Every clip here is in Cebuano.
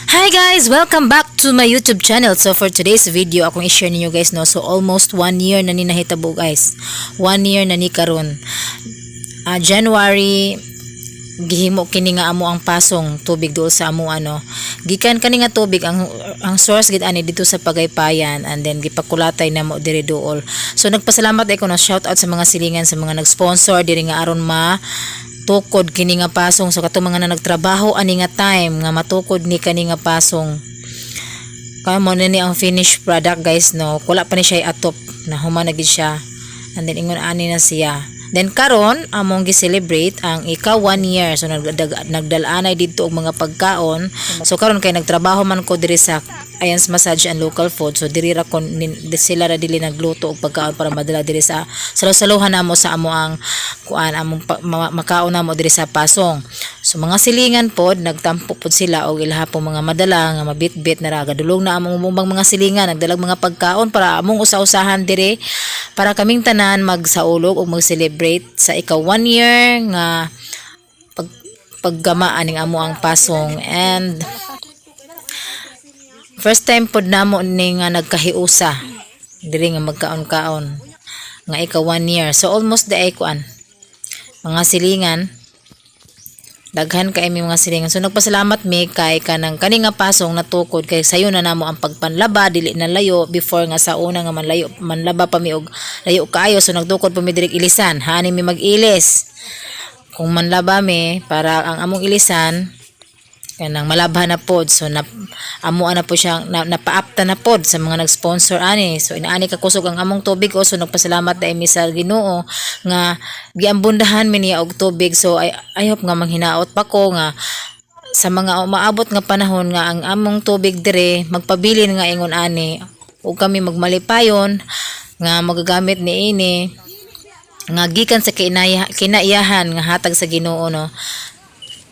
Hi guys! Welcome back to my YouTube channel. So for today's video, akong i-share ninyo, guys, no. So almost one year na ni nahitabo, guys. One year na ni karon. January gihimo kini nga amo ang pasong tubig dool sa amo ano. Gikan kani nga tubig, ang source gid ani dito sa Pagaypayan and then gipakulatay namo diri duol. So nagpasalamat ko na shout out sa mga silingan, sa mga nag-sponsor diri nga aron ma tukod kini nga pasong. So katong mga na nagtrabaho ani nga time nga matukod ni kani nga pasong. Kaya mo na ni ang finished product, guys, no. Wala pa ni siya atop na human na gid siya and then ingon ani na siya. Then karon among gi-celebrate ang ika one year. So nagdal-anay didto og mga pagkaon. So karon kay nagtrabaho man ko diri sa Ayan's Massage and Local Food, so diri ra kon sila ra dili nagluto og pagkaon para madala diri sa salo-saluhan namo sa amo ang kuan among makaon namo diri sa pasong. So mga silingan pod nagtampo pod sila og ilaha po mga madala nga mabitbit na ra. Gadulog na among ubang mga silingan, nagdalag mga pagkaon para among usa-usahan diri para kaming tanan magsaulog og mag-celebrate sa ika one year nga paggama aning amo ang pasong. And first time pod namo ni nga nagkahiusa diri nga magkaon-kaon nga ika one year. So almost the ay kuan mga silingan, daghan kay mi mga silingan. So nagpasalamat mi kay kanang kani nga pasong natukod kay sayo na namo ang pagpanlaba, dili na layo. Before nga sa una nga manlayo manlaba pa mi og layo kaayo, so nagtukod pa mi diri ilisan. Hani mi mag-ilis kung manlaba mi para ang among ilisan kanang malabhan na pod. So na amo na po siya na, napaapta na pod sa mga nag-sponsor ani. So inaani ka kusog ang among tubig o. So nagpasalamat dai mi sa Ginoo nga giambundahan mi niya og tubig. So I hope nga manghinaot pa ko nga sa mga umaabot nga panahon nga ang among tubig dire magpabilin nga ingon ani ug kami magmalipayon nga magagamit ni ini nga gikan sa kinaiyahan nga hatag sa Ginoo, no.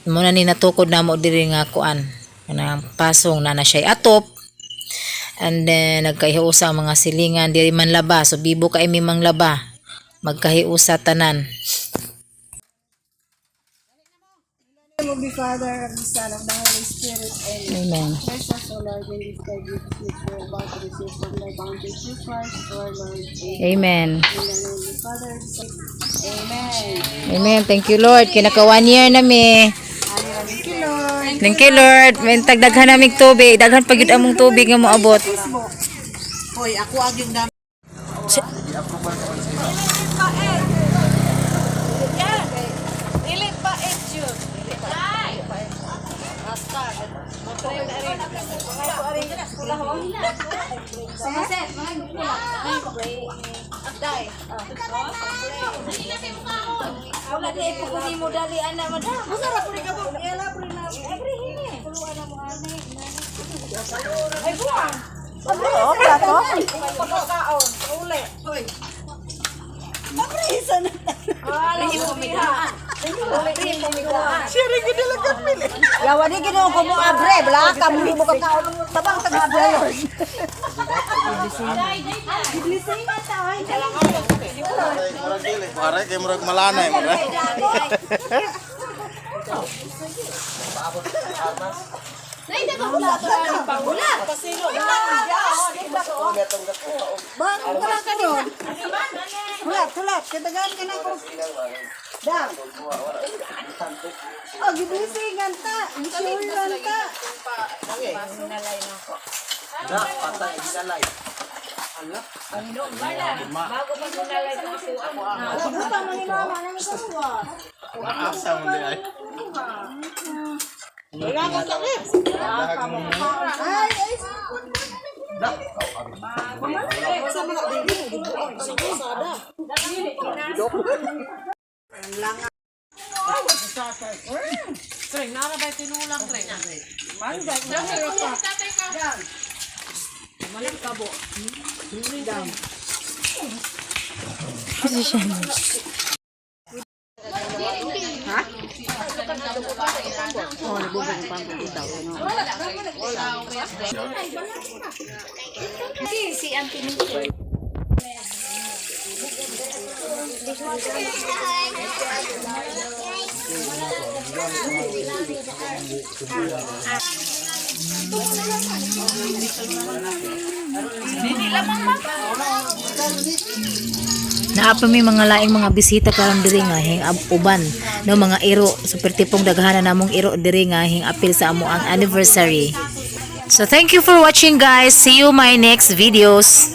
Muna ni natukod namo diri nga kuan kanang pasong na na siya atop and then nagkahiusa ang mga silingan diri manlaba. So bibo kay mi manglaba, magkahiusa tanan. Name of the Father, of the Son, of the Holy Spirit. Amen. Amen. Bless us, O Lord, and these thy gifts which we are about to receive from thy bounty through Christ our Lord. Amen. Amen. In the name of the Father, the Son, Amen. Amen. Thank you, Lord. Kinaka one year na mi. Thank you, Lord. Thank you, Lord. May tagdaghan namig tubig. Daghan pa gyud among tubig nga moabot. Hoy, ako ang yung dami. Wala di ay mo dali ana, madam. Yawa di ginoo ko mo abre, bala ka mo mo ka kaon tabang taga abre, Lord. Murag dili, pare kay murag malanay murag. Bang ka ka ron. Hulat, hulat, kadagan ka na ko. Da. Oh, giblisingan ta, gisulan ta. Da, patay ginalay. Buta man ni mama nang ikaw. Naasa mo di ay. Ay, ay. Naa pa may mga laing mga bisita karon diri nga hing uban no, mga iro. Super tipong daghanan namong iro diri nga hing apil sa amo ang anniversary. So thank you for watching, guys. See you my next videos.